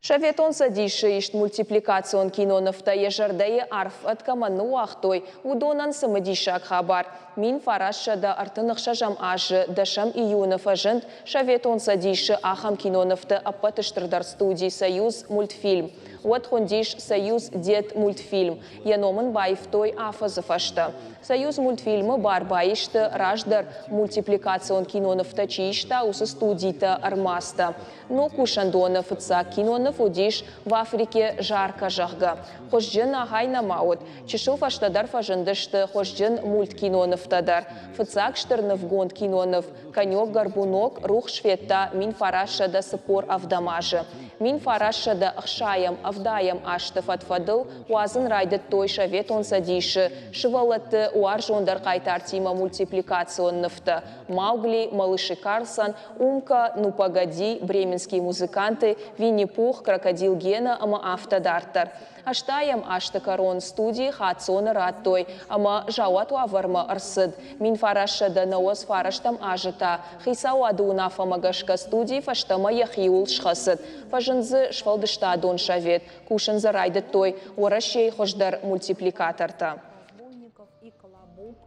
Советон Цӕдисы ист мультипликацион кинонывтӕ йӕ зӕрдӕйы арф фӕд кӕмӕн ныууагътой, уыдонӕн цымыдисаг хабар. 1936 азы дӕсӕм июны фӕзынд Советон Цӕдисы ахӕм кинонывты ӕппӕты стырдӕр студи «Союз мультфильм». Уӕд хуындис «Союз Дет мультфильм», йӕ ном ын баивтой афӕдзы фӕстӕ. «Союз мультфильмы» бар баисты, раздӕр мультипликацион кинонывтӕ чи иста, уыцы студитӕ, ӕрмадзтӕ. Ног кусӕндоны фыццаг киноныв уыдис В Африке жарко, зӕгъгӕ. Хуызджын ахӕй нӕма уыд. Чысыл фӕстӕдӕр фӕзындысты хуызджын мульткинонывтӕ дӕр. Фыццаг стыр нывгонд киноныв Конек-горбунок рухс федта 1947 азы. 1960 азты фӕд-фӕдыл уадзын райдыдтой Советон Цӕдисы сывӕллӕтты уарзондӕр хъайтартимӕ мультипликацион нывтӕ Маугли, Малыши Карлсон, Умка, Ну погоди, Бременские музыканты, Винни-Пух, Крокодил Гена ӕмӕ афтӕ дарддӕр. Ӕстайӕм азты кӕрон студийы хаццоны радтой ӕмӕ зауат уавӕрмӕ ӕрцыд. 1999 азы та хицауады уынаффӕмӕ гӕсгӕ студи фӕстӕмӕ йӕхиуыл схӕцыд. Фӕзынд дзы сфӕлдыстадон совет, кусын дзы райдыдтой Уӕрӕсейы хуыздӕр мультипликатортӕ.